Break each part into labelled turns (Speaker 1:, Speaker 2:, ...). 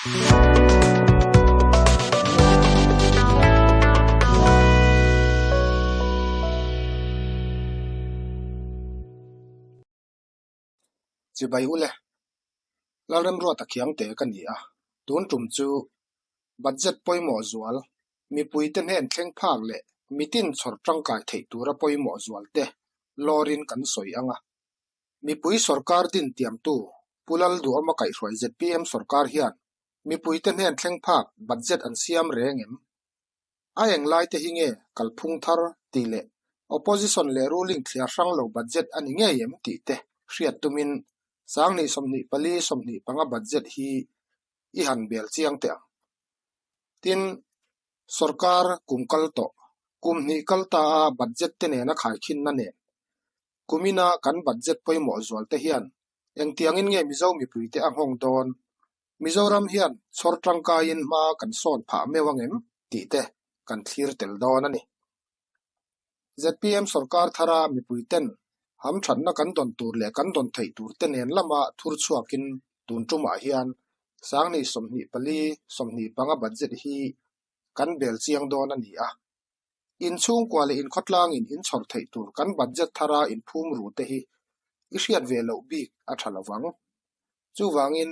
Speaker 1: Chibai ule, Lalremruata Khiangte ka ni a, tun tum chu budget pawimawh zual, mipuite hnen thleng phak leh mitin chhawr tangkai theih tura pawimawh zual te lawrin kan sawi ang a. Mipui sorkar din tiamtu Pu Lalduhawma kaihhruai zpm sorkar hian mipuite hnen thleng phak budget an siam reng em? A eng lai te hi nge kalphung thar tih leh opposition leh ruling thliar hrang lo budget a ni ngei em tih te hriat tumin sanghnih 24 25 budget hi i han bel chiang teh ang. Tin, sorkar kum kal tawh, kum hnih kal ta a budget te nena khaikhinna nen Kumina kan budget pawimawh zual te hian engtiangin nge Mizo mipuite a nghawng dawn? Mizoram hian chhawr tangkaiin hma kan sawn phah meuh ang em? tih te kan thlir tel dawn a ni. Zpm sorkar thara mipuiten hamthatna kan dawn tur leh kan dawn theih tur te nen lama thur chhuakin tun tumah hian sanghnih 24 25 budget hi kan bel chiang dawn a ni a. In chhungkua leh in khawtlangin in chhawr theih tur kan budget thara in phum ru te hi i hriat ve loh bik a tha lovang. Chuvangin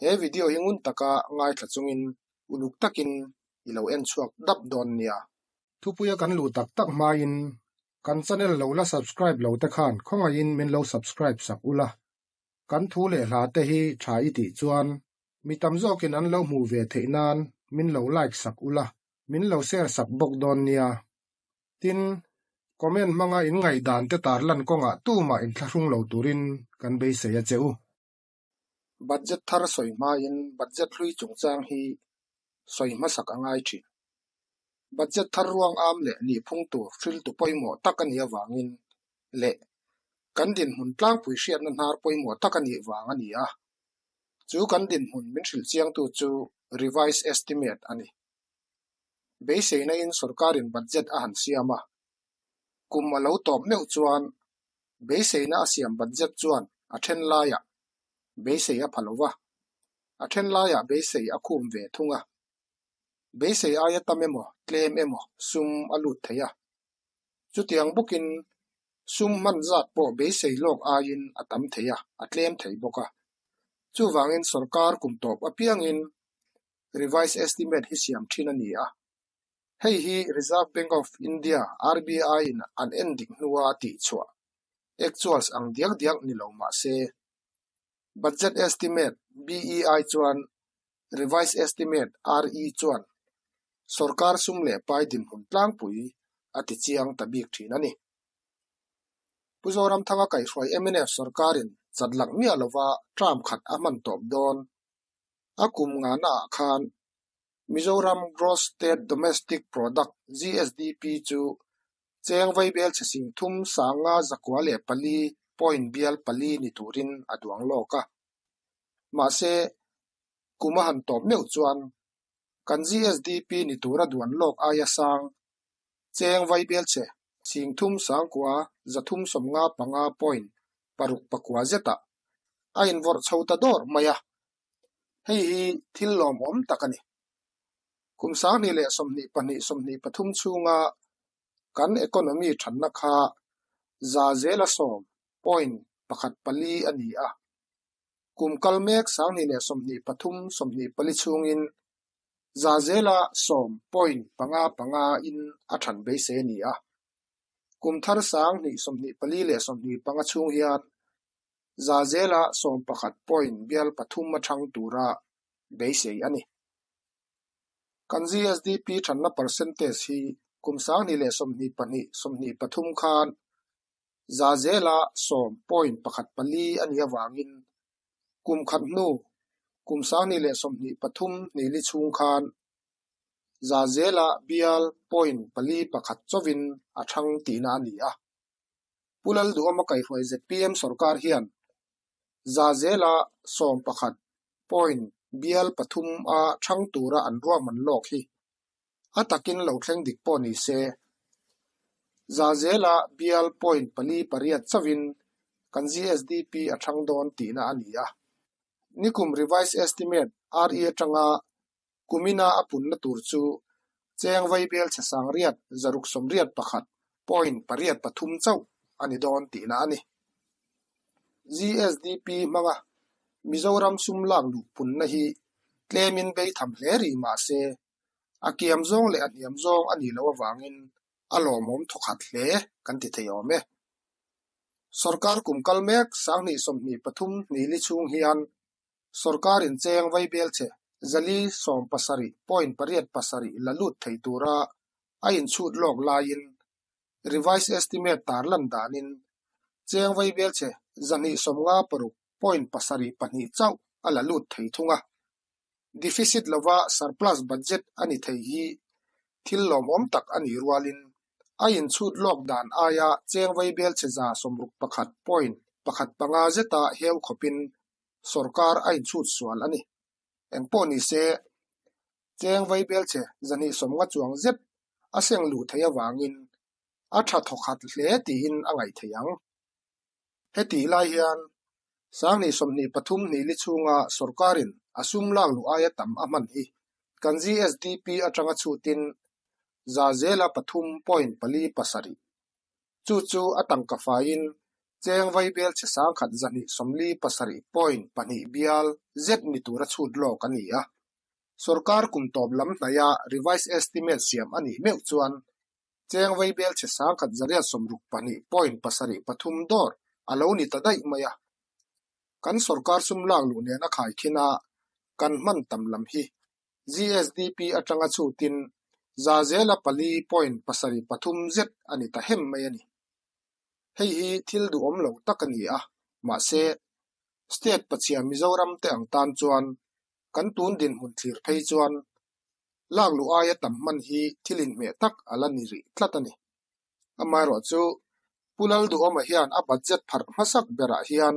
Speaker 1: he video hi ngun taka ngaithla chungin uluk takin i lo en chhuak dap dawn nia. Thupuia kan luh tak tak hmain kan channel lo la subscribe lo te khan khawngaihin min lo subscribe sak ula. Kan thu leh hla te hi tha i tih chuan mi tam zawkin an lo hmuh ve theih nan min lo like sak ula, min lo share sak bawk dawn nia. Tin, comment hmanga in ngaihdan te tarlan kawngah tumah inthlahrung lo turin kan beisei a che u. Budget thar sawi hmain budget hlui chungchang hi sawi hmasak a ngai thin. Budget thar ruang am leh nihphung tur hriltu pawimawh tak a nih avangin leh kan dinhmun tlangpui hriatna hnar pawimawh tak a nih vang a ni a. Chu kan dinhmun min hrilh chiangtu chu revised estimate a ni. Beiseina in sorkarin budget a han siam a, kum a lo tawp meuh chuan beiseina a siam budget chuan a then laiah beisei a pha lo va, a then laiah beisei a khum ve thung a. Beisei aia tam emaw tlem emaw sum a lut thei a. Chutiang bawkin sum hman zat pawh beisei lawk aiin a tam thei a, a tlem thei bawk a. Chuvangin sorkar kum tawp apiangin revised estimate hi siam thin a ni a. Hei hi Reserve Bank of India, RBI, in an en dik hnua a tihchhuah actuals ang diak diak ni lo mah se, Budget Estimate, BEI, chuan Revised Estimate, RE, chuan sorkar sum leh pai dinhmun tlangpui a ti chiang ta bik thin a ni. Pu Zoramthanga kaihhruai mnf sorkarin chatlak miah lova term khat a hman tawp dawn. A kum ngahnaah khan Mizoram Gross State Domestic Product, GSDP, chu cheng vaibel chhe sing thum sanga zakua leh pali point bial pali ni turin a duang lawk a. Mahse, kum a han tawp meuh chuan kan GSDP ni tura duan lawk aia sang cheng vaibel chhe sing thum sangkua zathum sawmnga panga point paruk pakua zetah a invawrh chho ta dawr mai a. Hei hi thil lawmawm tak a ni. Kum 2022 23 chhunga kan economy thatna kha za zela sawm point pakhat pali a ni a. Kum kal mek 2023 24 chhungin za zela sawm point panga panga in a that beisei a ni a. Kum thar 2024 leh 25 chhung hian za zela sawm pakhat point bial pathum atang tura beisei a ni. Kan GSDP thanna percentage hi kum 2022 23 khan za zela sawm point pakhat pali a nih avangin kum khat hnu kum 2023 hnili chhung khan za zela bial point pali pakhat chawin a thang tihna a ni a. Pu Lalduhawma kaihhruai zpm sorkar hian za zela sawm pakhat point bial pathum a thang tura an ruahman lawk hi a takin lo thleng dik pawh ni se. Za zela bial point pali pariat chawin kan GSDP a thang dawn tihna a ni a. Nikum Revised Estimate, RE, atanga kumina a punna tur chu cheng vaibel chhe sangriat zaruk 81 point pariat pathum chauh a ni dawn tihna a ni. GSDP hmanga Mizoram sum lak luh punna hi tlemin bei tham hle rih mah se, a kiam zawng leh a hniam zawng a nih loh avangin a lawmawm thawkhat hle kan ti thei awm e. Sorkar kum kal mek 2023 nili chhung hian sorkarin cheng vaibelchhe 470 point pariat pasarih la lut thei tura a inchhut lawk laiin Revised Estimate tarlan danin cheng vaibelchhe 256 point pasarih pahnih chauh a la lut thei thung a. Deficit lova surplus budget a ni thei hi thil lawmawm tak a nih rualin a inchhut lawk dan aia cheng vaibelchhe 161 point pakhat panga zeta heu khawpin sorkar a inchhut sual a ni. Engpawh ni se, cheng vaibelchhe 250 chuang zet a seng luh theih avangin a tha thawkhat hle tiin a ngaih theih ang. Hetih lai hian 2023 nili chhunga sorkarin a sum lak luh aia tam a hman hi kan GSDP atanga chhutin za zela pathum point pali pasarih. Chu chu a tangka faiin cheng vaibelchhe 1,247 point pahnih bial zet ni tura chhut lawk a ni a. Sorkar kum tawp lam hnaia revised estimate siam a nih meuh chuan cheng vaibelchhe 1,862 point pasarih pathum dawr a lo ni ta daih mai a. Kan sorkar sum lak luh nena khaikhin a kan hman tam lam hi GSDP atanga chhutin za zela pali point pasarih pathum zet a ni ta hem mai a ni. Hei hi thil duhawm lo tak a ni a, mahse, state pachhia Mizoram te ang tan chuan kan tun dinhmun thlir phei chuan lak luh aia tam hman hi thil inhmeh tak a la ni rih tlat a ni. Amaherawhchu, Pu Lalduhawma hian a budget pharh hmasak berah hian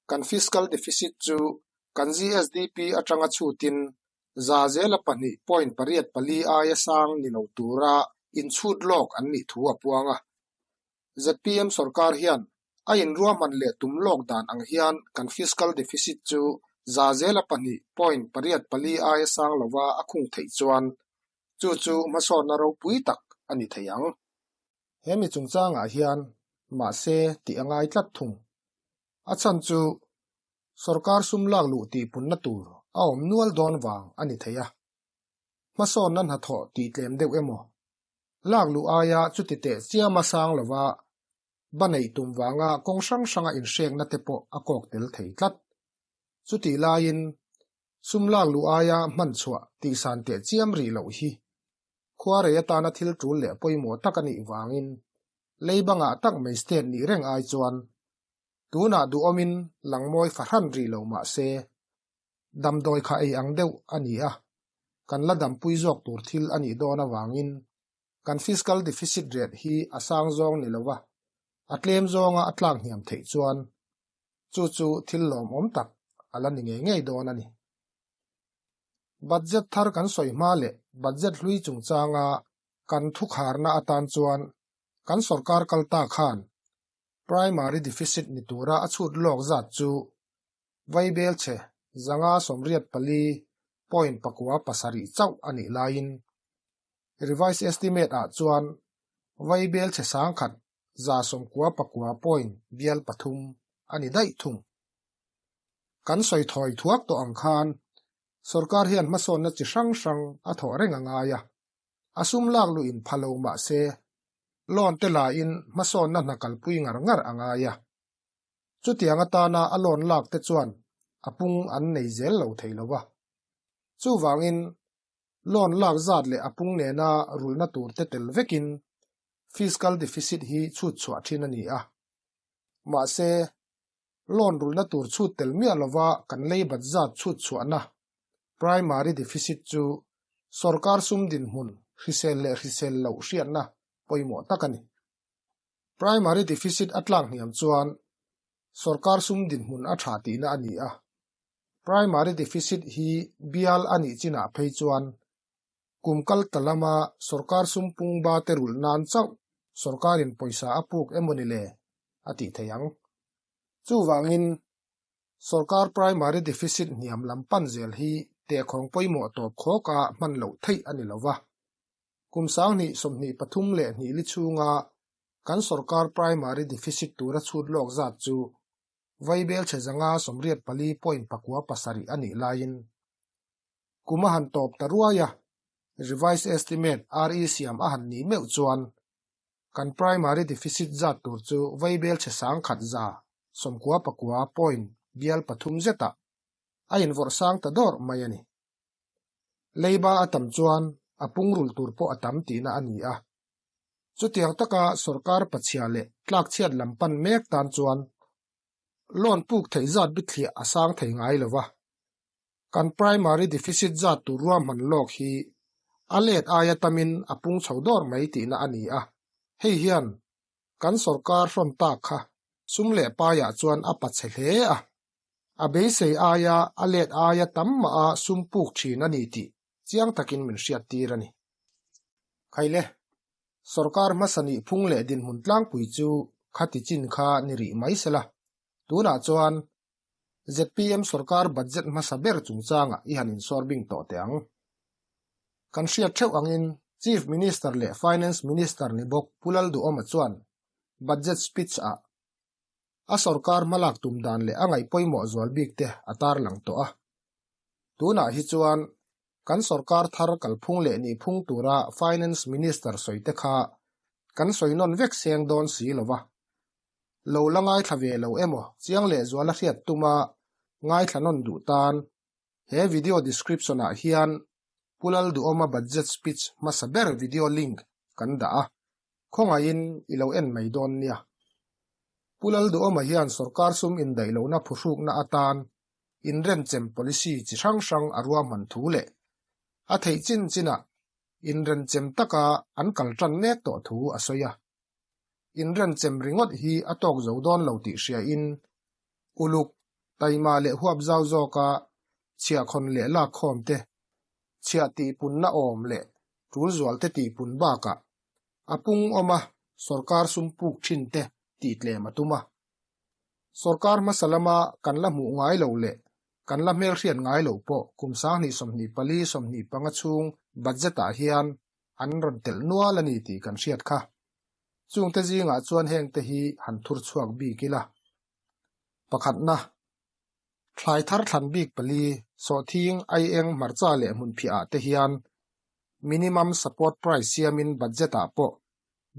Speaker 1: kan fiscal deficit chu kan GSDP atanga chhutin za zela pahnih point pariat pali aia sang ni lo tura inchhut lawk an nih thu a puang a. ZPM sorkar hian a inruahman leh tum lawk dan ang hian kan fiscal deficit chu za zela pahnih point pariat pali aia sang lova a khung theih chuan chu chu hmasawnna ropui tak a ni thei ang. He mi chungchangah hian mahse tih a ngai tlat thung. A chhan chu sorkar sum lak luh tihpunna tur a awm nual dawn vang a ni thei a. Hmasawnna hnathawh tih tlem deuh emaw, lak luh aia chuti teh chiama sang lova ba neih tum vanga kawng hrang hranga inhrekna te pawh a kawk tel thei tlat. Chutih laiin sum lak luh aia hman chhuah tihsan teh chiam rih loh hi khuarei atana thil tul leh pawimawh tak a nih vangin lei bangah tak mai state nih reng ai chuan tunah duhawmin langmawi fahran rih lo mah se damdawi kha ei ang deuh a ni a, kan la dampui zawk tur thil a nih dawn avangin kan fiscal deficit rate hi a sang zawng ni lova a tlem zawnga a tlak hniam theih chuan chu chu thil lawmawm tak a la ni ngei ngei dawn a ni. Budget thar kan sawi hma leh budget hlui chungchanga kan thukharna atan chuan kan sorkar kal ta khan primary deficit ni tura a chhut lawk zat chu vaibelchhe 584 point pakua pasarih chauh a nih laiin revised estimate ah chuan vaibelchhe 199 point bial pathum a ni daih thung. Kan sawi thawi thuak tawh ang khan sorkar hian hmasawnna chi hrang hrang a thawh reng a ngai a, a sum lak luh in pha lo mah se loan te lain hmasawnna hna kalpui ngar ngar a ngai a. Chutiang atana a loan lak te chuan a pung an nei zel lo thei lo va. Chuvangin loan lak zat leh a pung nena rulna tur te tel vekin fiscal deficit hi chhut chhuah thin a ni a. Mahse, loan rulna tur chhut tel miah lova kan leibat zat chhut chhuahna primary deficit chu sorkar sum dinhmun hrisel leh hrisel loh hriatna pawimawh tak a ni. Primary deficit a tlak hniam chuan sorkar sum dinhmun a tha tihna a ni a. Primary deficit hi bial a nih chinah phei chuan kum kal ta lama sorkar sum pung ba te rulh nan chauh sorkarin pawisa a puk emaw ni le a tih theih ang. Chuvangin. Sorkar primary deficit hniam lam pan zel hi tehkhawng pawimawh tawp khawka hman loh theih a ni lo va. Kum 2023 li chhunga kan sorkar primary deficit tura chhut lawk zat chu vaibelchhe 584.97 a nih laiin kum a han tawp ta ruai a, Revised Estimate, RE, siam a han nih meuh chuan kan primary deficit zat tur chu vaibelchhe 1199.3 zetah a invawrh sang ta dawrh mai a ni. Leiba a tam chuan a pungrul tur pawh a tam tihna a ni a. Chutiang taka sorkar pachhia leh tlakchhiat lam pan mek tan chuan loan puk theih zat bithliah a sang thei ngai lo va. Kan primary deficit zat tur ruahman lawk hi a let aia tamin a pung chho dawr mai tihna a ni a. Hei hian kan sorkar hrawn tak kha sum leh paiah chuan a pachhe hle a. A beisei aia a let aia tam mah a sum puk thin a ni tih chiang takin min hriattir a ni. Khaile, sorkar hmasa nih phung leh dinhmun tlangpui chu khati chin kha ni rih mai sela, tunah chuan zpm sorkar budget hmasa ber chungchangah i han insawr bing tawh teh ang. Kan hriat theuh angin Chief Minister leh Finance Minister ni bawk Pu Lalduhawma chuan budget speech ah A sorkar hmalak tum dan leh a ngaih pawimawh zual bik te a tarlang tawh a. Tunah hi chuan kan sorkar thar kalphung leh nihphung tura Finance Minister sawi te kha kan sawi nawn vek seng dawn si lo va. Lo la ngaithla ve lo emaw chiang leh zuala hriat tuma ngaithla nawn duh tan he video description ah hian Pu Lalduhawma budget speech hmasa ber video link kan dah a, khawngaihin i lo en mai dawn nia. Pu Lalduhawma hian sorkar sum indaih lohna phuhrukna atan inrenchem policy chi hrang hrang a ruahman thu leh a theih chin chinah inrenchem taka an kal tan mek tawh thu a sawi a. Inrenchem ringawt hi a tawk zo dawn lo tih hriain uluk, taima leh huap zau zawka chhiahkhawn leh lakkhawm te, chhiah tihpunna awm leh tul zual te tihpun bakah a pung awma sorkar sum puk thin te tihtlem a tum a. Sorkar hmasa lama kan la hmuh ngai loh leh kan la hmelhriat ngai loh pawh kum 2024 25 chhung budget-ah hian an rawn telh nual a ni tih kan hriat kha. Chungte zingah chuan hengte hi han thur chhuak bik ila. Pakhatna, thlai thar thlan bik pali, sawhthing, aieng, hmarcha leh hmunphiah ah te hian minimum support price siamin budget ah pawh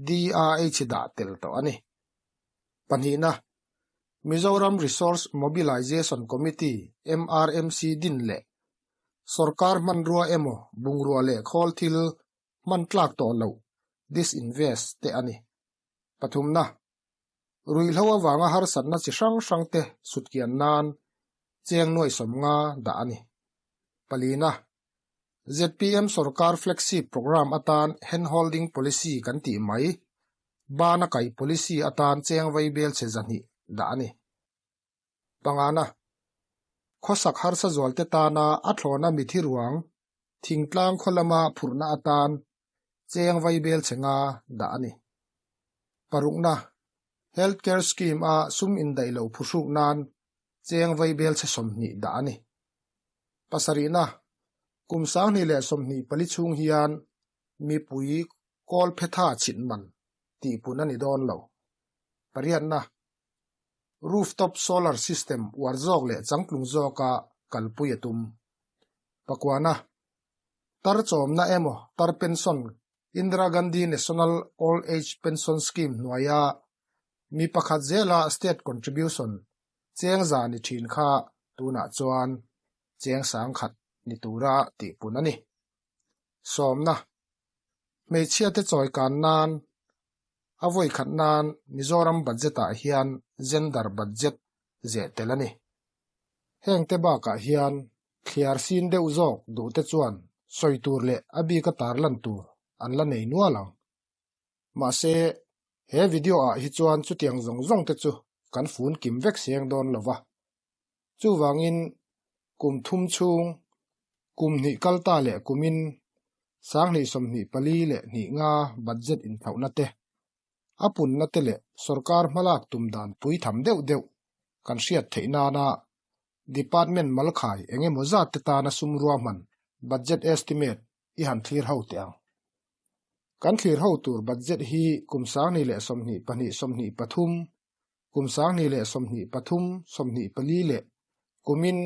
Speaker 1: DRH dah tel tawh a ni. Pahnihna, Mizoram Resource Mobilization Committee, MRMC, din leh sorkar hmanrua emaw bungrua leh khawl thil hman tlak tawh loh, disinvest, te a ni. Pathumna, Ruihhlo avanga harsatna chi hrang hrang te sutkian nan cheng nuai 50 dah a ni. Palina, zpm sorkar flagship programme atan hand-holding policy kan tih mai, bana kaih policy atan cheng vaibelchhe 200 dah a ni. Pangana, khawsak harsa zualte tana a thlawna mithi ruang thingtlang khaw lama phurhna atan cheng vaibelchhe 5 dah a ni. Parukna, Health Care Scheme a sum indaih lo phuhruk nan cheng vaibelchhe 20 dah a ni. Pasarihna, kum 2024 chhung hian mipui kawl phetha chhit man tihpun a ni dawn lo. Pariatna, Rooftop solar system uar zawk leh changtlung zawka kalpui a tum. Pakuana, tar chawmna emaw tar pension Indira Gandhi National Old Age Pension Scheme hnuaia mi pakhat zela state contribution cheng za ni thin kha tunah chuan cheng 1000 ni tura tihpun a ni. Sawmna, hmeichhiate chawi kan nan a vawi khat nan Mizoram budget-ah hian gender budget zeh tel a ni. Hengte bakah hian thliar sin deuh zawk duhte chuan sawi tur leh a bika tarlan tur an la nei nual ang. Mahse, he video-ah hi chuan chutiang zawng zawng te chu kan fun kim vek seng dawn lo va. Chuvangin kum thum chhung, kum hnih kal ta leh kumin 2024 leh 25 budget inthlauhna te, a punna te leh sorkar hmalak tum dan pui tham deuh deuh kan hriat theih nana. Department malkhai eng emaw zat te tana sum ruahman, budget estimate, i han thlir ho teh ang. Kan thlir ho tur budget hi kum 2022 23, kum 2023 24 leh kumin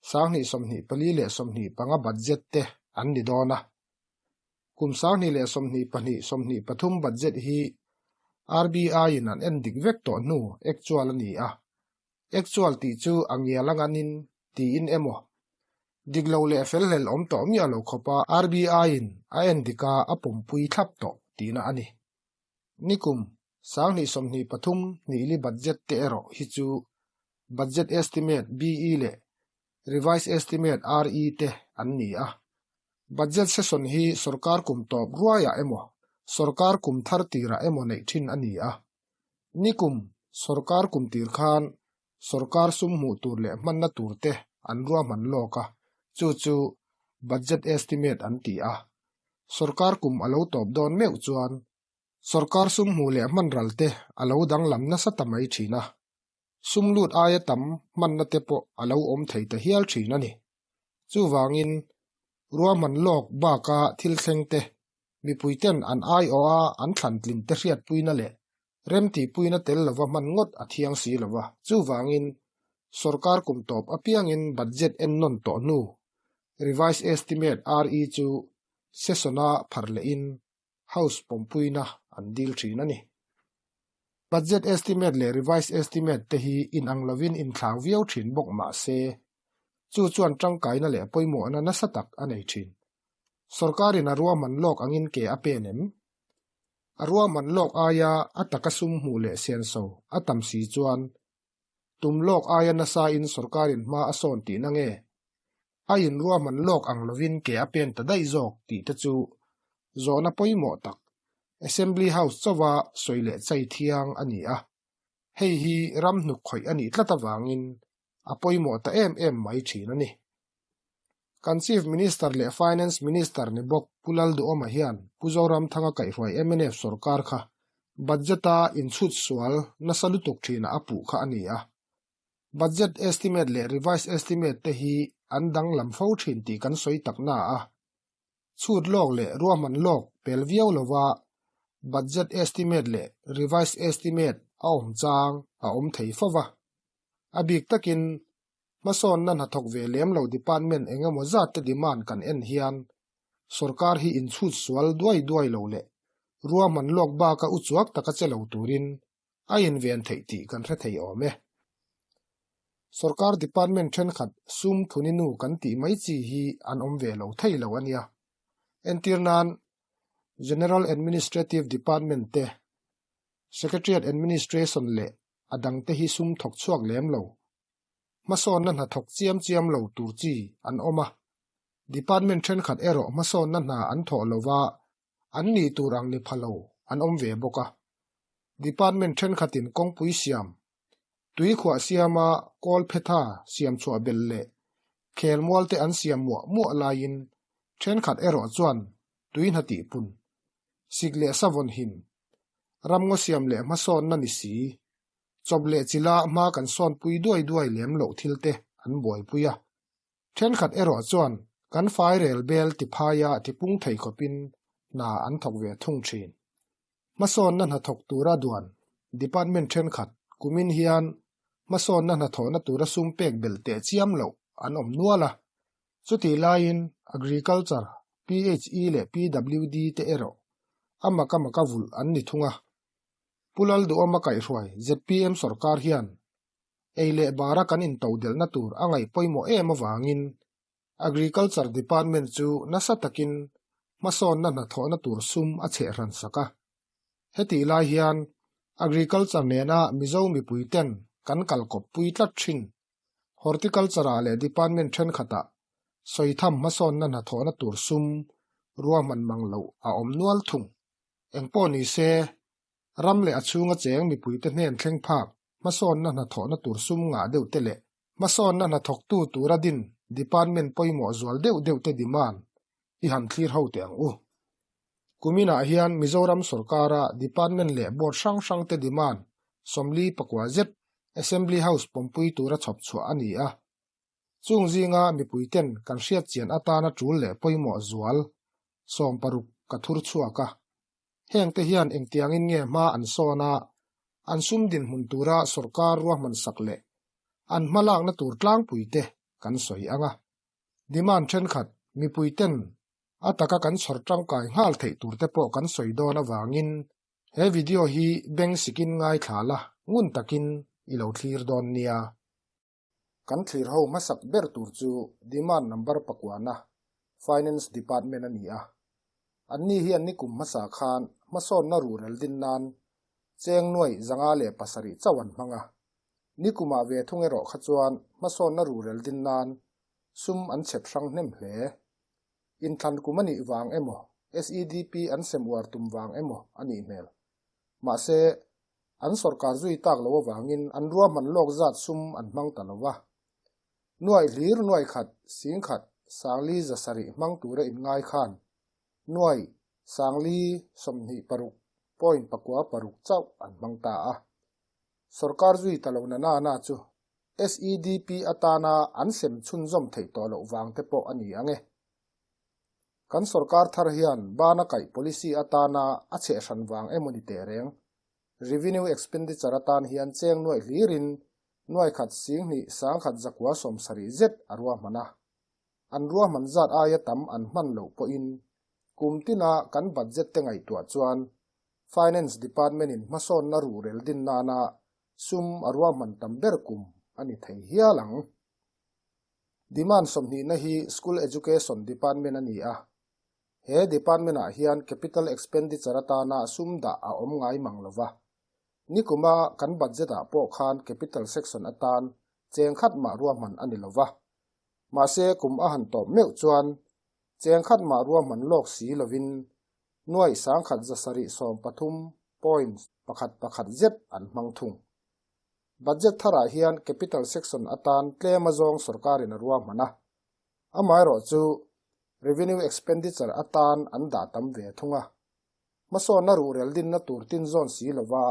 Speaker 1: 2024 leh 25 budget te an ni dawn a. Kum 2022 23 budget hi RBI-in an en dik vek tawh hnu actual a ni a. Actual tih chu a ngial a nganin tiin emaw, dik lo leh felhlel awm tawh miah lo khawpa RBI-in a en dik a a pawmpui thlap tawh tihna a ni. Nikum 2023 hnihli budget te erawh hi chu Budget Estimate, BE, leh Revised Estimate, RE, te an ni a. Budget session hi sorkar kum tawp ruaiah emaw, sorkar kum thar tirah emaw neih thin a ni a. Nikum sorkar kum tir khan sorkar sum hmuh tur leh hmanna tur te an ruahman lawk a, chu chu Budget Estimate an ti a. Sorkar kum a lo tawp dawn meuh chuan sorkar sum hmuh leh hman ral te a lo danglam nasa ta mai thin a. Sum lut aia tam hmanna te pawh a lo awm thei ta hial thin a ni. Chuvangin, ruahman lawk baka thil thleng te, mipuiten an aiawha an thlantlin te hriatpuina leh remtihpuina tel lova hman ngawt a thiang si lo va. Chuvangin, sorkar kum tawp apiangin budget ennawn tawh hnu, Revised Estimate, RE, chu session-a phar lehin House pawmpuina an dil thin a ni. Budget estimate leh revised estimate te hi inang lovin inthlau viau thin bawk mah se, chu chuan tangkaina leh pawimawhna nasa tak a nei thin. Sorkarin a ruahman lawk angin ke a pen em? A ruahman lawk aia a taka sum hmuh leh senso a tam si chuan Tum lawk aia nasain sorkarin hma a sawn tihna nge? A inruahman lawk ang lovin ke a pen ta daih zawk tih te chu zawhna pawimawh tak Assembly House chauha sawi leh chai thiang a ni a. Hei hi ram hnuk khawih a nih tlat avangin a pawimawh ta em em mai thin a ni. Kan Chief Minister leh Finance Minister ni bawk Pu Lalduhawma hian Pu Zoramthanga kaihhruai mnf sorkar kha budget-a inchhut sual nasa lutuk thinah a puh kha a ni a. Budget estimate leh revised estimate te hi an danglam fo thin tih kan sawi tak na a. Chhut lawk leh ruahman lawk pel viau lova budget estimate leh revised estimate a awm chang a awm thei fo va. A bik takin Hmasawnna hnathawk ve lem lo department eng emaw zat te demand kan en hian sorkar hi inchhut sual duai duai lo leh ruahman lawk baka uchuak taka che lo turin a inven theih tih kan hre thei awm e. Sorkar department thenkhat sum thuni nu kan tih mai chi hi an awm ve lo thei lo a nia. Entir nan General Administrative Department te, Secretariat Administration leh a dangte hi sum thawk chhuak lem lo. Hmasawnna hna thawk chiam chiam lo tur chi an awm a, department thenkhat erawh hmasawnna hna an thawh lova an nih tur ang ni pha lo an awm ve bawk a. Department thenkhatin kawngpui siam, tuikhuah siama kawl phetha siam chhuah belh leh khelmual te an siam muah muah laiin thenkhat erawh chuan tui hna tihpun, sik leh savawn him, ramngaw siam leh hmasawnna ni si, Chawp leh chila hma kan sawnpui duai duai lem loh thil te an buaipui a. Thenkhat erawh chuan kan fairel bel tiphaia tipung thei khawpin hna an thawk ve thung thin. Hmasawnna hnathawk tura duan Department thenkhat kumin hian hmasawnna hnathawhna tura sum pek belh teh chiam loh an awm nual a. Chutih laiin Agriculture, PHE leh PWD te erawh a maka maka vulh an ni thung a. Pu Lalduhawma kaihhruai zpm sorkar hian ei leh bara kan intodelhna tur a ngaih pawimawh em avangin Agriculture Department chu nasa takin hmasawnna hnathawhna tur sum a chhehhran sak a. Hetih lai hian Agriculture nena Mizo mipuiten kan kalkawppui tlat thin. Horticulture-ah leh Department thenkhatah sawitham hmasawnna hnathawhna tur sum ruahman mang loh a awm nual thung. Engpawh ni se, ram leh a chhunga cheng mipuite hnen thleng phak hmasawnna hnathawhna tur sum ngah deuh te leh hmasawnna hnathawktu tura din department pawimawh zual deuh deuh te demand i han thlir ho teh ang u. Kuminah hian Mizoram sorkara department leh board hrang hrang te demand 44 zet Assembly House pawmpui tura chhawp chhuah a ni a. Chung zinga mipuiten kan hriatchian atana tul leh pawimawh zual 16 ka thur chhuak a. Hengte hian engtiangin nge hma an sawn a, an sum dinhmun tura sorkar ruahman sak leh an hmalakna tur tlangpuite kan sawi ang a. Demand thenkhat mipuiten a taka kan chhawr tangkai nghal theih turte pawh kan sawi dawn avangin he video hi beng sikin ngaithla la ngun takin i lo thlir dawn nia. Kan thlir ho hmasak ber tur chu demand number pakuana Finance Department a ni a. Anni hian nikum hmasa khan hmasawnna ruhrel din nan cheng nuai 507 chauh an hmang a. Nikumah ve thung erawh kha chuan hmasawnna ruhrel din nan sum an chhep hrang hnem hle. Inthlan kum a nih vang emaw, SEDP an sem uar tum vang emaw a nih hmel. Mahse, an sorkar zui tak loh avangin an ruahman lawk zat sum an hmang ta lo va. Nuai hlir nuai khat, 10,000, 4,700 hmang tura inngai khan nuai 4,026 point 96 chauh an hmang ta a. Sorkar zui ta lo na na na chu SEDP atana an sem chhunzawm theih tawh loh vang te pawh a ni ang e. Kan sorkar thar hian bana kaih policy atana a chheh hran vang emaw ni teh reng. Revenue expenditure atan hian cheng nuai hlirin nuai khat 2,000 1,170 zet a ruahman a. An ruahman zat aia tam an hman loh pawhin kum tina kan budget te ngaihtuah chuan Finance Department in hmasawnna ruhrel din nana sum a ruahman tam ber kum a ni thei hial ang. Demand 20na hi School Education Department a ni a. He department ah hian capital expenditure atana sum dah a awm ngai mang lova. Nikuma kan budget ah pawh khan capital section atan cheng khat mah ruahman a ni lova. Mahse kum a han tawp meuh chuan cheng khat mah ruahman lawk si lovin nuai 1,173 point 1 1 zet an hmang thung. Budget tharah hian capital section atan tlem a zawng sorkarin a ruahman a. Amaherawh chu revenue expenditure atan an dah tam ve thung a. Hmasawnna ruhrel dinna tur tin zawn si lova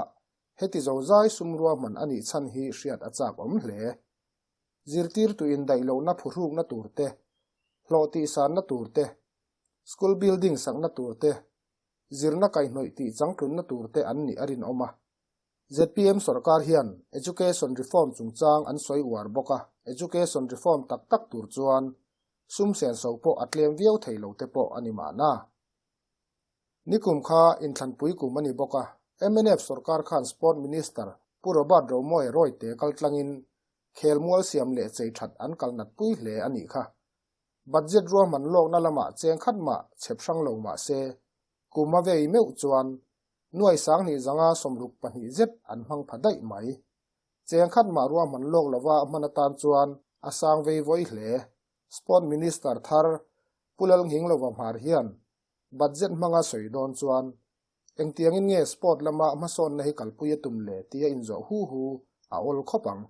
Speaker 1: heti zozai sum ruahman a nih chhan hi hriat a chak awm hle. Zirtirtu indaih lohna phuhrukna tur te, hlawh tihsanna tur te, school building sakna tur te, zirna kaihhnawih tih changtlunna tur te an nih a rinawm a. ZPM sorkar hian education reform chungchang an sawi uar bawk a, education reform tak tak tur chuan sum senso pawh a tlem viau thei lo te pawh a ni mahna. Nikum kha inthlanpui kum a ni bawk a, MNF sorkar khan Sport Minister Pu Robert Romawia Rawite kaltlangin khelmual siam leh chei that an kal natpui hle a nih kha. Budget ruahman lawkna lamah cheng khat mah chhep hrang lo mah se, kum a vei meuh chuan nuai 2,562 zet an hmang pha daih mai. Cheng khat mah ruahman lawk lova hman atan chuan a sang vei vawi hle. Sport Minister thar Pu Lalnghinglova Hmar hian budget hmanga sawi dawn chuan engtiangin nge sport lama hmasawnna hi kalpui a tum le tia inzawh hu hu a awl khawp ang.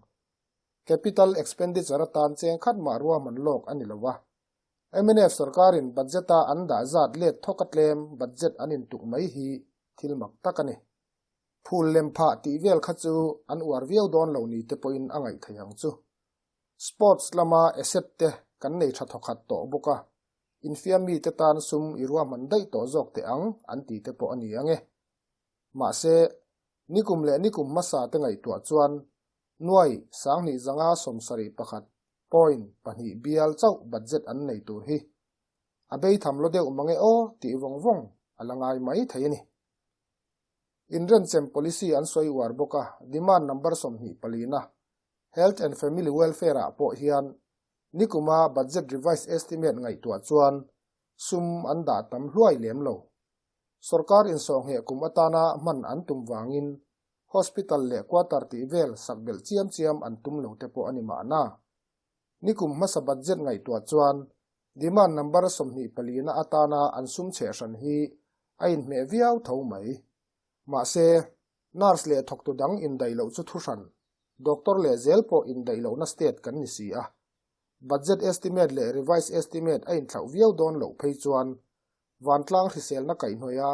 Speaker 1: Capital expenditure atan cheng khat mah ruahman lawk a ni lova. MNF sorkarin budget a an dah zat let thawk a tlem budget an intuk mai hi thil mak tak a ni. Phul lem phah tih vel kha chu an uar viau dawn lo ni te pawhin a ngaih thei ang chu. Sports lama asset te kan nei tha thawkhat tawh bawk a, infiam mi te tan sum i ruahman daih tawh zawk teh ang an ti te pawh a ni ang e. Mahse, nikum leh nikum hmasa te ngaihtuah chuan nuai 2,571 point 2 bial chauh budget an nei tur hi a beitham lo deuh mange aw tih vawng vawng a la ngai mai thei a ni. Inrenchem policy an sawi uar bawk a, demand number 24na Health and Family Welfare ah pawh hian nikuma budget revised estimate ngaihtuah chuan sum an dah tam hluai lem lo. Sorkar insawhngheh kum atana hman an tum wangin hospital leh quarter tih vel sak belh chiam chiam an tum lo te pawh a ni mahna. Nikum hmasa budget ngaihtuah chuan demand number 24na atana an sum chheh hran hi a inhmeh viau tho mai. Mahse, nurse leh thawktu dang indaih loh chu thu hran, doctor leh zel pawh indaih lohna state kan ni si a. Budget estimate leh revised estimate a inthlauh viau dawn loh phei chuan vantlang hriselna kaihhnawih a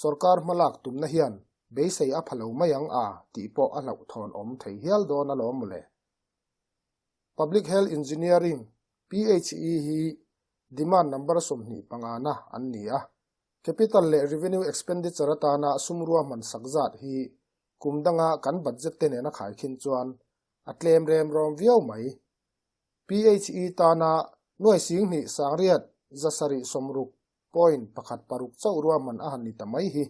Speaker 1: sorkar hmalak tumna hian beisei a pha lo mai ang a tih pawh a hlauhthawn awm thei hial dawn alawm mawle. Public Health Engineering, PHE, hi demand number 25 na an ni a. Capital leh Revenue Expenditure atana sum ruahman sak zat hi kum danga kan budget te nena khaikhin chuan a tlem rem rawm viau mai. PHE tana nuai 28 760.16 chauh ruahman a han ni ta mai hi.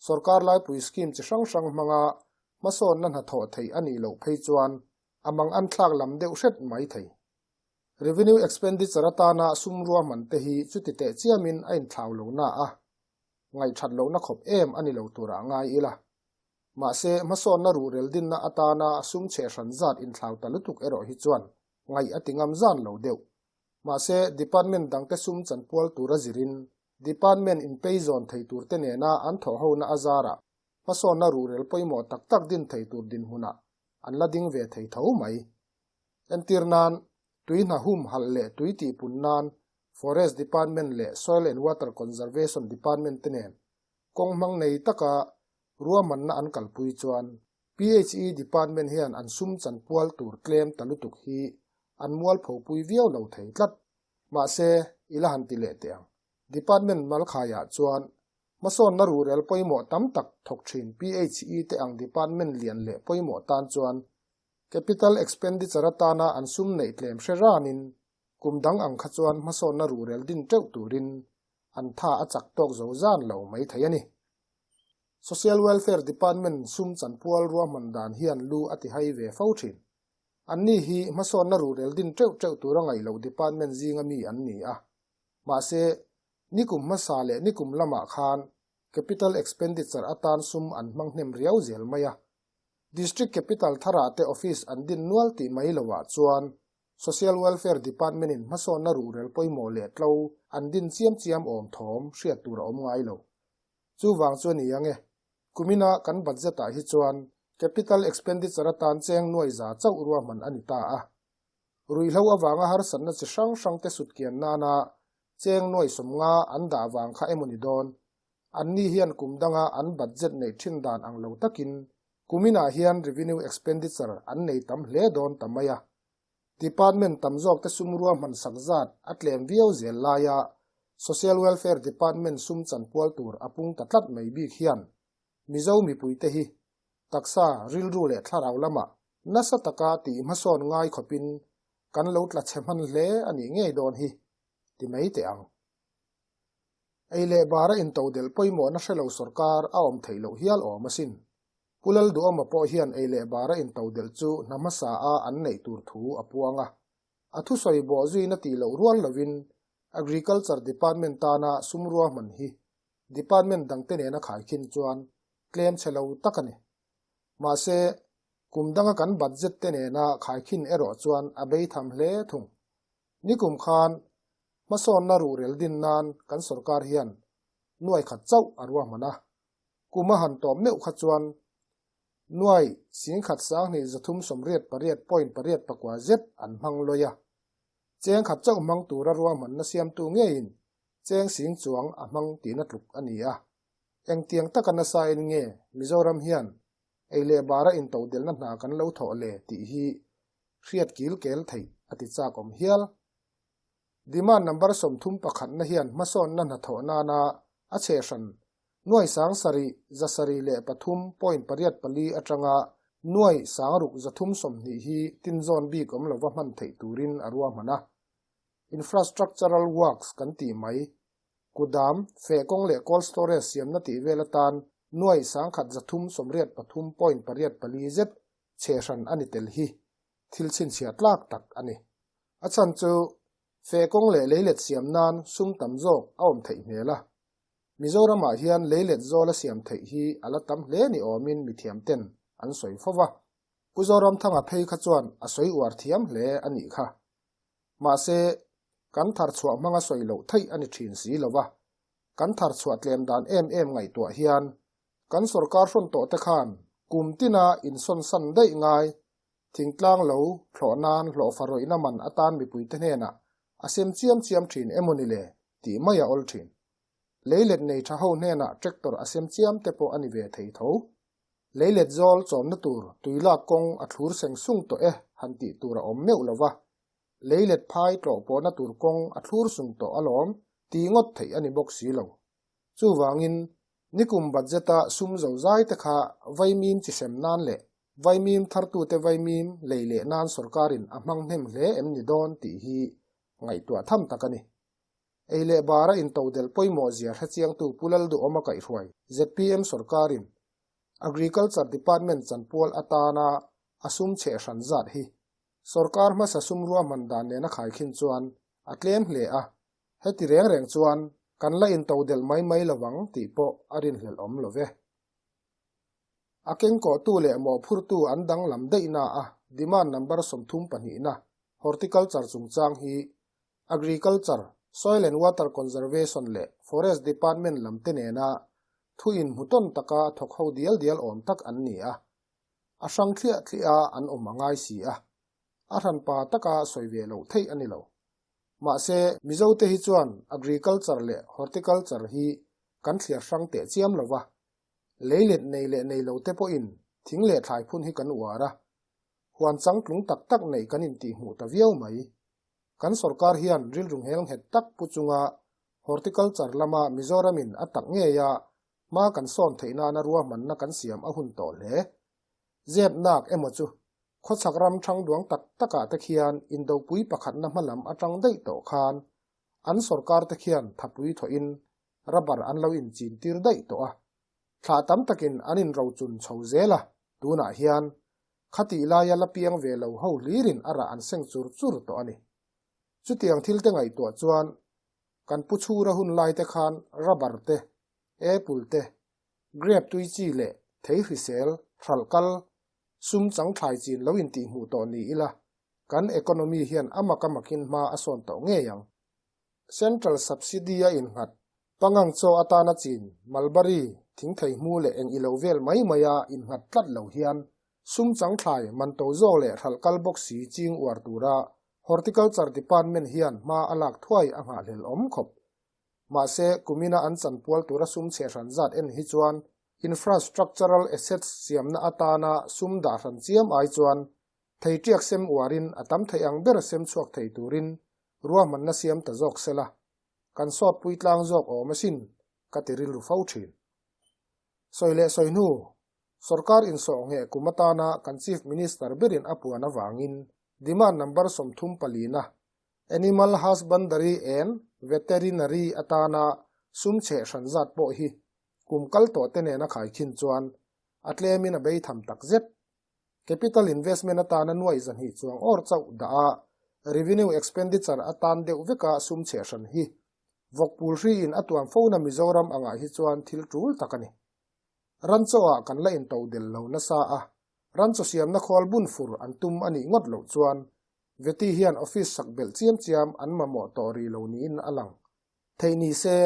Speaker 1: Sorkar laipui scheme chi hrang hrang hmanga hmasawnna hnathawh theih a nih loh phei chuan a mang an thlak lam deuh hret mai thei. Revenue expenditure atana sum ruahman te hi chuti teh chiamin a inthlau lo na a, ngaihthat lohna khawp em a ni lo turah ngai ila. Mahse, hmasawnna ruhrel dinna atana sum chhe hran zat inthlau ta lutuk erawh hi chuan ngaih a ti ngam zan lo deuh. Mahse, department dangte sum chanpual tura zirin department inpei zawn thei turte nena an thawhhona a zarah hmasawnna ruhrel pawimawh tak tak din thei tur dinhmunah an la ding ve thei tho mai. Entir nan, tui hna hum halh leh tui tihpun nan Forest Department leh Soil and Water Conservation Department te nen kawng hmang nei taka ruahmanna an kalpui chuan PHE Department hian an sum chanpual tur tlem ta lutuk hi an mualphopui viau lo thei tlat. Mahse, i la han ti leh teh ang. Department malkhaiah chuan hmasawnna ruhrel pawimawh tam tak thawk thin PHE te ang department lian leh pawimawh tan chuan capital expenditure atana an sum neih tlem hre ranin kum dang ang kha chuan hmasawnna ruhrel din teuh turin an tha a chak tawk zo zan lo mai thei a ni. Social Welfare Department sum chanpual ruahman dan hian lu a ti hai ve fo thin. Anni hi hmasawnna ruhrel din teuh teuh tura ngaih loh department zinga mi an ni a. Mahse, nikum hmasa leh nikum lamah khan capital expenditure atan sum an hmang hnem riau zel mai a. District capital tharah te office an din nual tih mai lohah chuan Social Welfare Department in hmasawnna ruhrel pawimawh leh tlo an din chiam chiam awm thawm hriat tur a awm ngai lo. Chuvang chu a ni ang e. Kumina kan budget ah hi chuan capital expenditure atan cheng nuai za chauh ruahman a ni ta a. Ruihhlo avanga harsatna chi hrang hrang te sutkian nana cheng nuai 50 an dah vang kha emaw ni dawn. Anni hian kum danga an budget neih thin dan ang lo takin kuminah hian revenue expenditure an nei tam hle dawn ta mai a. Department tam zawk te sum ruahman sak zat a tlem viau zel laia Social Welfare Department sum chanpual tur a pung ta tlat mai bik hian Mizo mipuite hi taksa rilru leh thlarau lamah nasa taka tih hmasawn ngai khawpin kan lo tla chhe hman hle a nih ngei dawn hi ti mai teh ang. Ei leh bara intodelh pawimawhna hrelo sorkar a awm theih loh hial awm asin. Pu Lalduhawma pawh hian ei leh bara intodelh chu hna hmasa a an neih tur thu a puang a. A thusawi bawh zuina tih loh rual lovin Agriculture Department tana sum ruahman hi department dangte nena khaikhin chuan tlem chhe lo tak a ni. Mahse, kum danga kan budget te nena khaikhin erawh chuan a bei tham hle thung. Nikum khan hmasawnna ruhrel din nan kan sorkar hian nuai khat chauh a ruahman a. Kum a han tawp meuh kha chuan nuai 11,288.89 zet an hmang lawi a. Cheng khat chauh hmang tura ruahmanna siamtu ngeiin cheng sing chuang a hmang tihna tluk a ni a. Engtiang taka nasa in nge Mizoram hian ei leh bara intodelhna hna kan lo thawh le tih hi hriat kil kel theih a ti chak awm hial. Demand number 31 na hian hmasawnna hnathawh nana a chhe hran nuai 7603.84 atanga nuai 6320 hi tinzawn bik awm lova hman theih turin a ruahman a. Infrastructural works kan tih mai. Kudam, fe kawng leh cold storage siamna tih vel atan nuai 1383.84 zet chhe hran a ni tel hi thil chhinchhiah tlak tak a ni. A chan chu fe kawng leh leilet siam nan sum tam zawk a awm theih hmel a. Mizoramah hian leilet zawl a siam theih hi a la tam hle ni awmin mithiam ten an sawi fo va. Pu Zoramthanga phei kha chuan a sawi uar thiam hle a nih kha. Mahse, kan thar chhuah hmanga sawi loh theih a ni thin si lo va. Kan thar chhuah tlem dan em em ngaihtuah hian kan sorkar hrawn tawh te khan kum tina insawn san daih ngai thingtlang lo thlawh nan hlawh farawihna man atan mipuite hnenah a sem chiam chiam thin emaw ni le tih mai a awl thin. Leilet nei tha ho hnenah tractor a sem chiam te pawh a ni ve thei tho. Leilet zawl chawmna tur tuilak kawng a thlur seng sung tawh e han tih tur a awm meuh lo va, leilet phai tlawh pawhna tur kawng a thlur sung tawh alawm ti ngawt theih a ni bawk si lo. Chuvangin, nikum budget-a sum zozai te kha vaimim chi hrem nan leh vaimim thartute vaimim lei leh nan sorkarin a hmang hnem hle em ni dawn tih hi ngaihtuah tham tak a ni. Ei leh bara intodelh pawimawh zia hrechiangtu Pu Lalduhawma kaihhruai zpm sorkarin Agriculture Department chanpual atana a sum chheh hran zat hi sorkar hmasa sum ruahman dan nena khaikhin chuan a tlem hle a, heti reng reng chuan kan la intodelh mai mai lovang tih pawh a rinhlelh awm lo ve. A kengkawhtu leh mawhphurtu an danglam daihna a demand number 32na Horticulture chungchang hi Agriculture, Soil and Water Conservation leh Forest Department lam te nena thu inhmu tawn taka thawk ho dial dial awm tak an ni a, a hrang thliah thliah a an awm a ngai si a, a hranpa taka sawi ve loh theih a ni lo. Mahse, Mizote hi chuan Agriculture leh Horticulture hi kan thliar hrang teh chiam lo va, leilet nei leh nei lo te pawhin thing leh thlai phun hi kan uar a, huan changtlung tak tak neih kan intihhmuh ta viau mai. Kan sorkar hian rilru nghel nghet tak pu chunga Horticulture lama Mizoramin a tak ngeia hma kan sawn theih nana ruahmanna kan siam a hun tawh hle. Zep nak emaw chu khawchhak ram thang duang tak takah te khian indopui pakhatna hmalam atang daih tawh khan an sorkar te khian thapui thawhin rubber an lo inchin tir daih tawh a. Thlah tam takin an inrochun chho zel a, tunah hian Khatih laia la piang ve lo ho hlirin a rah an seng chur chur tawh a ni. Chutiang thil te ngaihtuah chuan kan pu chhura hun lai te khan rubber te, apple te, grape tui chi leh thei hrisel, hralh kal, sum chang thlai chin lo intihhmuh tawh ni ila, kan economy hian a mak a makin hma a sawn tawh ngei ang. Central subsidy a innghat, pangang chaw atana chin, mulberry, thingthei hmu leh eng ilo vel mai maia innghat tlat lo hian sum changthlai man to zawk leh hralh kal bawk si ching uar tura Horticulture Department hian hma a lak thuai a nghahhlel awm khawp. Mahse, kumina an chanpual tura sum chhe hran zat en hi chuan infrastructural assets siamna atana sum dah hran chiam ai chuan thei tiak sem uarin a tam theih ang ber sem chhuak thei turin ruahmanna siam ta zawk sela, kan sawt pui tlang zawk awm asin ka ti rilru fo thin. Sawi leh sawi hnu, sorkar insawh ngheh kum atana kan Chief Minister berin a puan avangin demand number 34na Animal Husbandry and Veterinary atana sum chheh hran zat pawh hi kum kal tawh te nena khaikhin chuan a tlemin a bei tham tak zet. Capital investment atana nuai 200 chuang awr chauh dah a, revenue expenditure atan deuh veka sum chheh hran hi vawkpul hriin a tuam fona Mizoram angah hi chuan thil tul tak a ni. Ran chawah kan la into del lo nasa a, ran chaw siamna khawl bun fur an tum a nih ngawt loh chuan Veti hian office sak belh chiam chiam an mamawh tawh rih lo niin a lang. Theih ni se,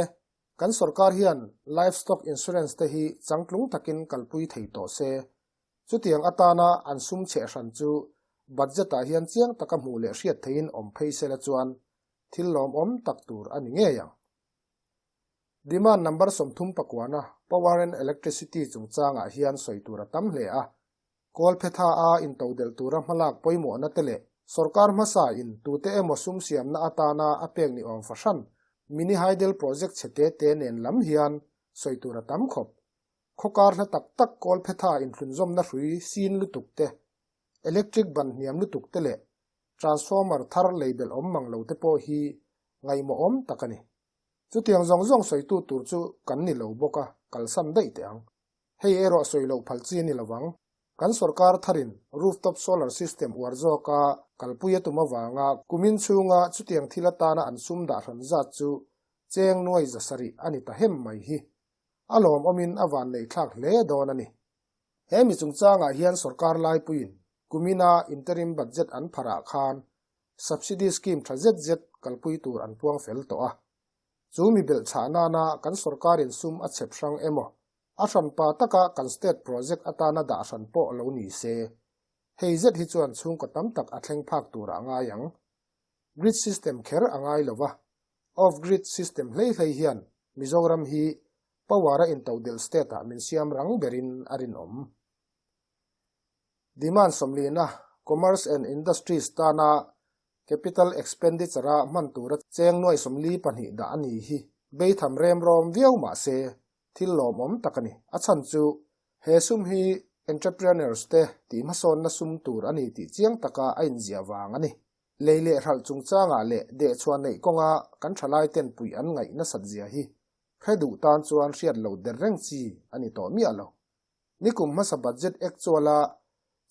Speaker 1: kan sorkar hian livestock insurance te hi changtlung takin kalpui thei tawh se, Chutiang atana an sum chheh hran chu budget-ah hian chiang taka hmuh leh hriat theihin awm phei sela chuan thil lawmawm tak tur a ni ngei ang. Demand number 39na Power and Electricity chungchangah hian sawi tur a tam hle a, Kawlphetha a intodelh tura hmalak pawimawhna te leh sorkar hmasa in tute emaw sum siamna atana a pek ni awm fahran mini hydel project chhe te te nen lam hian sawi tur a tam khawp. Khawkar hla tak tak Kawlphetha inthlunzawmna hrui sin lutuk te, electric ban hniam lutuk te leh transformer thar lei belh awm mang lo te pawh hi ngaihmawhawm tak a ni. Chutiang zawng zawng sawitu tur chu kan ni lo bawk a, kalsan daih teh ang. Hei erawh sawi loh phal chi a ni lovang. Kan sorkar tharin rooftop solar system uar zawka kalpui a tum avanga kumin chhunga chutiang thil atana an sum dah hran zat chu cheng nuai 700 a ni ta hem mai hi. A lawmawmin a van neih thlak hle dawn a ni. He mi chungchangah hian sorkar laipuiin kumina interim budget an pharah khan subsidy scheme tha zet zet kalpui tur an puang fel tawh a. Chu mi belh chhah nana kan sorkarin sum a chhep hrang emaw, a hranpa taka kan state project atana dah hran pawh lo ni se, hei zet hi chuan chhungkaw tam tak a thleng phak turah a ngai ang. Grid system kher a ngai lo va, off-grid system hlei hlei hian Mizoram hi power a intodelh state-ah min siam rang berin a rinawm. Demand 40na. Commerce and Industries tana Capital Expenditure-a hman tura cheng nuai 42 dah a ni hi beitham rem rawm viau mah se thil lawmawm tak a ni. A chhan chu he sum hi entrepreneurs te tih hmasawnna sum tur a ni tih chiang taka a inziah vang a ni. Lei leh hralh chungchangah leh dehchhuah neih kawnga kan thalai ten puih an ngaih nasat zia hi hre duh tan chuan hriat lo der reng chi a ni tawh miah lo. Nikum hmasa budget actual-a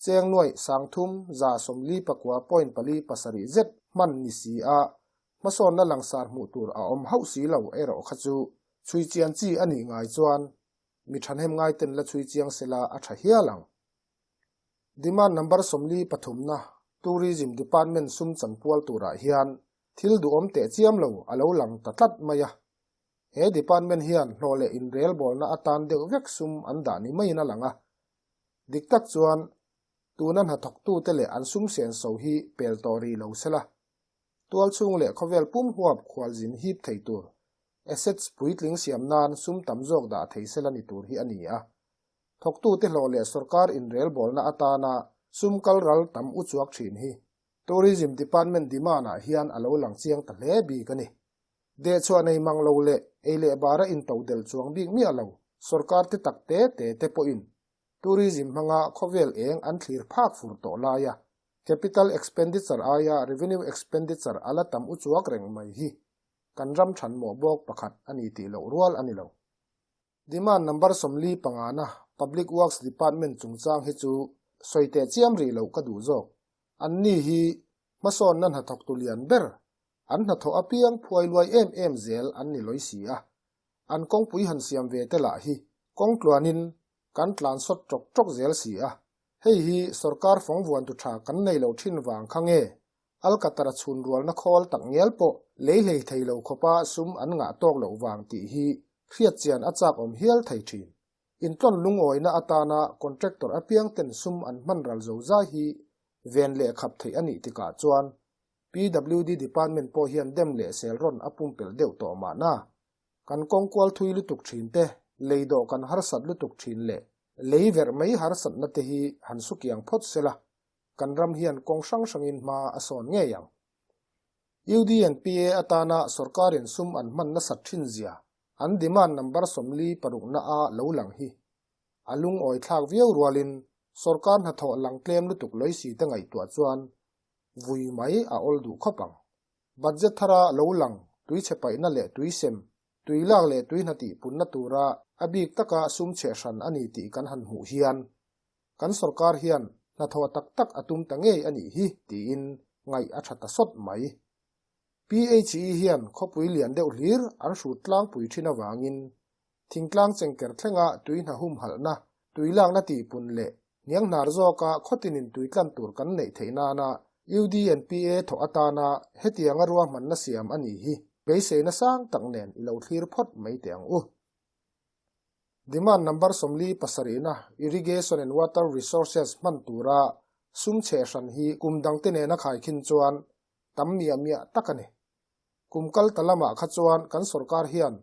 Speaker 1: cheng nuaih 349.47 zet hman ni si a, hmasawnna langsar hmuh tur a awm hauh si lo erawh kha chu chhui chian chi a nih ngai chuan mi thahnem ngaiten la chhui chiang sela a tha hial ang. Demand number 43na Tourism Department sum chanpual turah hian thil duhawm teh chiam lo a lo lang ta tlat mai a. He department hian hlawh leh inrelbawlna atan deuh vek sum an dah ni maiin a lang a. Dik tak chuan tuna hnathawktute leh an sum senso hi pel tawh rih lo sela. Tualchhung leh khawvel pum huap khualzin hip thei tur assets puitling siam nan sum tam zawk dah thei sela ni tur hi a ni a. Thawktute hlawh leh sorkar inrelbawlna atana sum kal ral tam uchuak thin hi Tourism Department demand-ah hian a lo lang chiang ta hle bik a ni. Dehchhuah nei mang lo leh ei leh bara intodelh chuang bik miah lo sorkar te tak te te te pawhin tourism hmanga khawvel eng an thlir phak fur tawh lai a, capital expenditure aia revenue expenditure a la tam uchuak reng mai hi kan ram thanmawh bawk pakhat a ni tih loh rual a ni lo. Demand number 45na Public Works Department chungchang hi chu sawi teh chiam rih loh ka duh zawk. Anni hi hmasawnna hnathawktu lian ber, an hnathawh apiang phuai luai em em zel an ni lawi si a. An kawngpui han siam ve te lah hi kawng tluanin kan tlan sawt tawk tawk zel si a. Hei hi sorkar fawng vuantu tha kan nei loh thin vang kha nge Alkatara chhun rualna khawl tak ngial pawh lei hlei thei lo khawpa sum an ngah tawk loh vang tih hi hriat chian a chak awm hial thei thin. Intlawn lungawina atana contractor apiang ten sum an hman ral zo zai hi ven leh khap theih a nih tikah chuan PWD department pawh hian dem leh sel rawn a pumpelh deuh tawh mahna. Kan kawng kual thui lutuk thin te, lei dawh kan harsat lutuk thin leh lei verh mai harsatna te hi han sukiang phawt sela kan ram hian kawng hrang hrangin hma a sawn ngei ang. UDNPA atana sorkarin sum an hman nasat thin zia an demand number 46na a lo lang hi a lungawi thlak viau rualin sorkar hnathawh lang tlem lutuk lawisi te ngaihtuah chuan vui mai a awl duh khawp ang. Budget thara lo lang tui chhe paihna leh tui sem, tui lak leh tui hna tih punna tura a bik taka sum chhe hran a ni tih kan han hmuh hian kan sorkar hian hnathawh tak tak a tum ta ngei a nih hi tiin ngaih a tha ta sawt mai. PHE hian khawpui lian deuh hlir an hrut tlangpui thin avangin thingtlang chengker thlenga tui hna humhalhna, tui lakna tihpun leh hnianghnar zawka khawtinin tui tlan tur kan neih theih nana UDNPA thawh atana hetianga ruahmanna siam a nih hi beiseina sang tak nen i lo thlir phawt mai teh ang u. Demand number 47na Irrigation and Water Resources hman tura sum chhe hran hi kum dangte nena khaikhin chuan tam miah miah tak a ni. Kum kal ta lamah kha chuan kan sorkar hian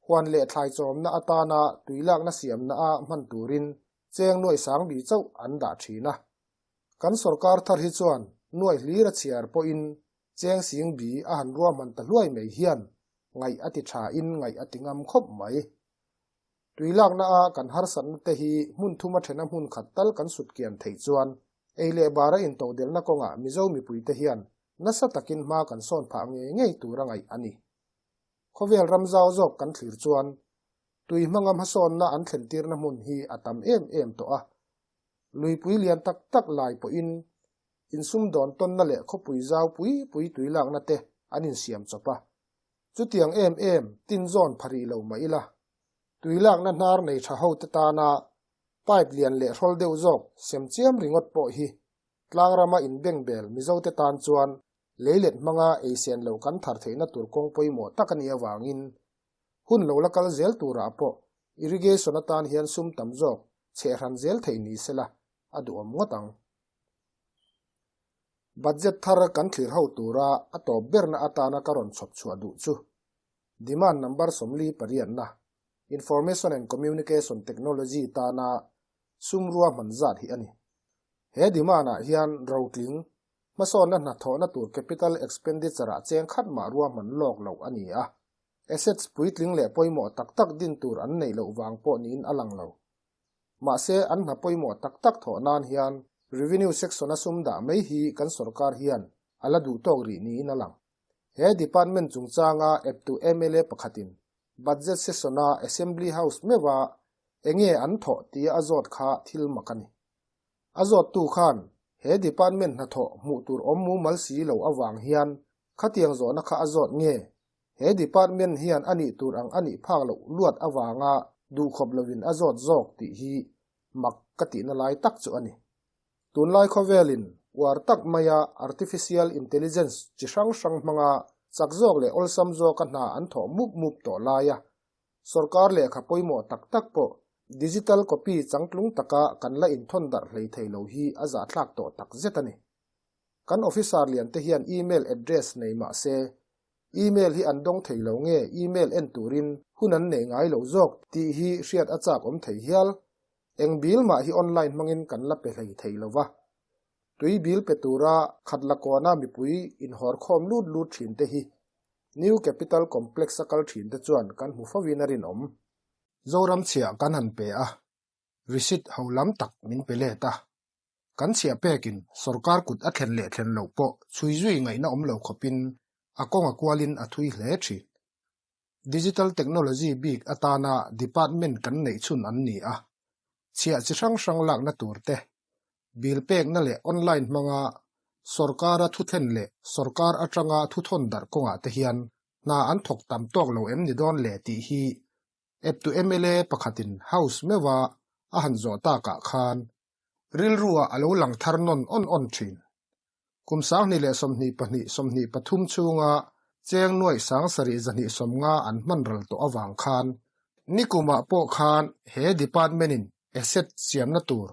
Speaker 1: huan leh thlai chawmna atana tui lakna siamna a hman turin cheng nuai sang bi chauh an dah thin a. Kan sorkar thar hi chuan nuai hlir a chhiar pawhin cheng sing bi a han ruahman ta hluai mai hian ngaih a ti tha in ngaih a ti ngam khawp mai. Tui lakna a kan harsatna te hi hmun thuma thena hmun khat tal kan sut kian theih chuan ei leh bara intodelhna kawngah Mizo mipuite hian nasa takin hma kan sawn phah ngei ngei tur a ngaih a ni. Khawvel ram zau zawk kan thlir chuan tui hmanga hmasawnna an thlen tirna hmun hi a tam em em tawh a. Luipui lian tak tak lai pawhin insum dawn tawnna leh khawpui zau pui pui tui lakna te an insiam chawp a. Chutiang em em tin zawn pha rih lo mah ila, tui lakna hnar nei tha ho te tana pipe lian leh hrawl deuh zawk sem chiam ringawt pawh hi tlang rama inbengbel Mizo te tan chuan leilet hmanga ei sen lo kan thar theihna tur kawng pawimawh tak a nih avangin hun lo la kal zel turah pawh irrigation atan hian sum tam zawk chhehran zel theih ni sela a duhawm ngawt ang. Budget thar kan thlir ho tura a tawp berna atana ka rawn chhawp chhuah duh chu demand number 48na Information and Communication Technology tana sum ruahman zat hi a ni. He demand-ah hian rotling hmasawnna hnathawhna tur capital expenditure-ah cheng khat mah ruahman lawk loh a ni a. Assets puitling leh pawimawh tak tak din tur an neih loh vang pawh niin a lang lo. Mahse, an hna pawimawh tak tak thawh nan hian revenue section-a sum dah mai hi kan sorkar hian a la duh tawk rih niin a lang. He department chungchanga eptu mla pakhatin budget session-a Assembly House meuha enge an thawh tia a zawt kha thil mak a ni. A zawttu khan he department hnathawh hmuh tur awm mumal si lo avang hian khatiang zawhna kha a zawt nge? He department hian a nih tur ang a nih phak loh luat avanga duhkhawp lovin a zawt zawk tih hi mak ka tihna lai tak chu a ni. Tunlai khawvelin uar tak maia artificial intelligence chi hrang hrang hmanga chak zawk leh awlsam zawka hna an thawh mup mup tawh laia Sorkar lehkha pawimawh tak tak pawh digital copy changtlung taka kan la inthawn darh hlei thei lo hi a zahthlak tawh tak zet a ni. Kan officer lian te hian email address nei mah se, email hi an dawng thei lo nge email en turin hun an nei ngai lo zawk tih hi hriat a chak awm thei hial. Eng bill mah hi online hmangin kan la pe hlei thei lo va. Tui bill pe tura khat la kawna mipui inhawrkhawm lut lut thin te hi New Capital Complex a kal thin te chuan kan hmu fovin a rinawm. Zoram chhiah kan han pe a, receipt ho lam tak min pe let a. Kan chhiah pekin sorkar kut a thlen leh thlen loh pawh chhui zui ngaihna awm lo khawpin a kawng a kualin a thui hle thin. Digital technology bik atana department kan neih chhun an ni a, chhiah chi hrang hrang lakna tur te, bill pekna leh online hmanga sorkara thuthlen leh sorkar atanga thuthawn darh kawngah te hian hna an thawk tam tawk lo em ni dawn le tih hi eptu mla pakhatin House meuha a han zawh takah khan rilruah a lo lang thar nawn awn awn thin. Kum 2022 23 chhunga cheng nuaih 7 250 an hman ral tawh avang khan nikumah pawh khan he department-in asset siamna tur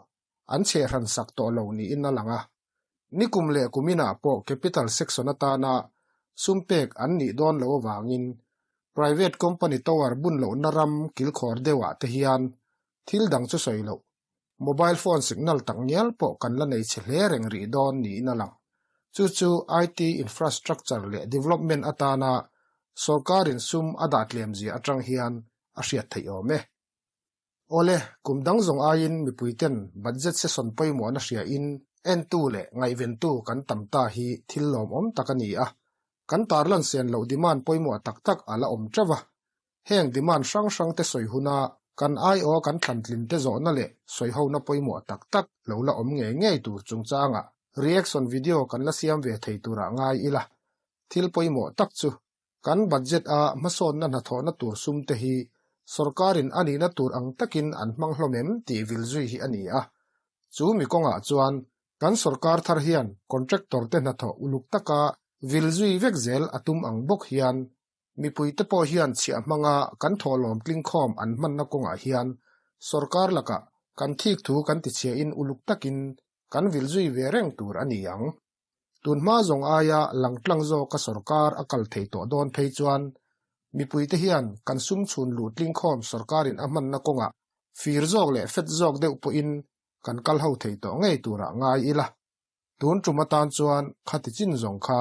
Speaker 1: an chhehhran sak tawh lo niin a lang a. Nikum leh kuminah pawh capital section atana sum pek an nih dawn loh avangin private company tower bun lohna ram kilkhawr deuhah te hian thil dang chu sawi loh mobile phone signal tak ngial pawh kan la nei chhe hle reng rih dawn niin a lang. Chu chu IT infrastructure leh development atana sorkarin sum a dah tlemzia atang hian a hriat theih awm e. Awle, kum dang zawng aiin mipuiten budget session pawimawhna hriain entu leh ngaihventu kan tam ta hi thil lawmawm tak a ni a. Kan tarlan sen loh demand pawimawh tak tak a la awm teuh a. Heng demand hrang hrang te sawi huna kan aiawh kan thlantlin te zawhna leh sawihona pawimawh tak tak lo la awm ngei ngei tur chungchangah reaction video kan la siam ve thei turah ngai ila. Thil pawimawh tak chu Kan budget a hmasawnna hnathawhna tur sum te hi sorkarin a nihna tur ang takin an hmang hlawm em tih vil zui hi a ni a. Chu mi kawngah chuan kan sorkar thar hian contractor te hnathawh uluk taka vil zui vek zel a tum ang bawk hian mipui te pawh hian chhiah hmanga kan thawhlawm tlingkhawm an hmanna kawngah hian sorkar lakah kan thik thu kan tichhiahin uluk takin kan vil zui ve reng tur a ni ang. Tun hma zawng aia langtlang zawka sorkar a kal thei tawh dawn phei chuan mipuite hian kan sum chhun luh tlingkhawm sorkarin a hmanna kawngah fir zawk leh fet zawk deuh pawhin kan kal ho thei tawh ngei turah ngai ila. Tun tum atan chuan khati chin zawng kha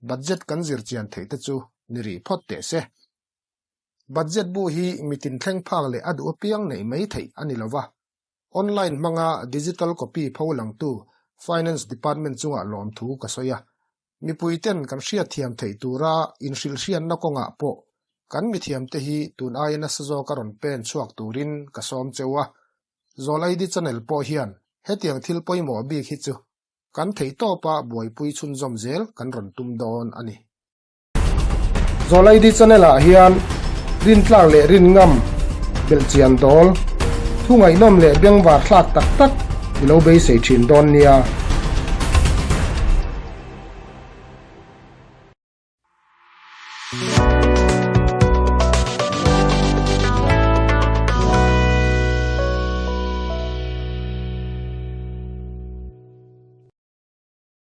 Speaker 1: budget kan zir chian theih te chu ni rih phawt teh se. Budget bu hi mitin thleng phak leh a duh apiang neih mai theih a ni lova. Online hmanga digital copy pho langtu Finance Department chungah lawmthu ka sawi a. Mipuiten kan hriatthiam theih tura inhrilhhriatna kawngah pawh kan mithiamte hi tun aia nasa zawka rawn pen chhuak turin ka sawm cheu a. Zawlaidi channel pawh hian hetiang thil pawimawh bik hi chu kan theihtawpa buaipui chhunzawm zel kan rawn tum dawn a ni. Zawlaidi channel ah hian rintlak leh rinngam belhchian dawl, thu ngaihnawm leh bengvar thlak tak tak i lo beisei thin dawn nia.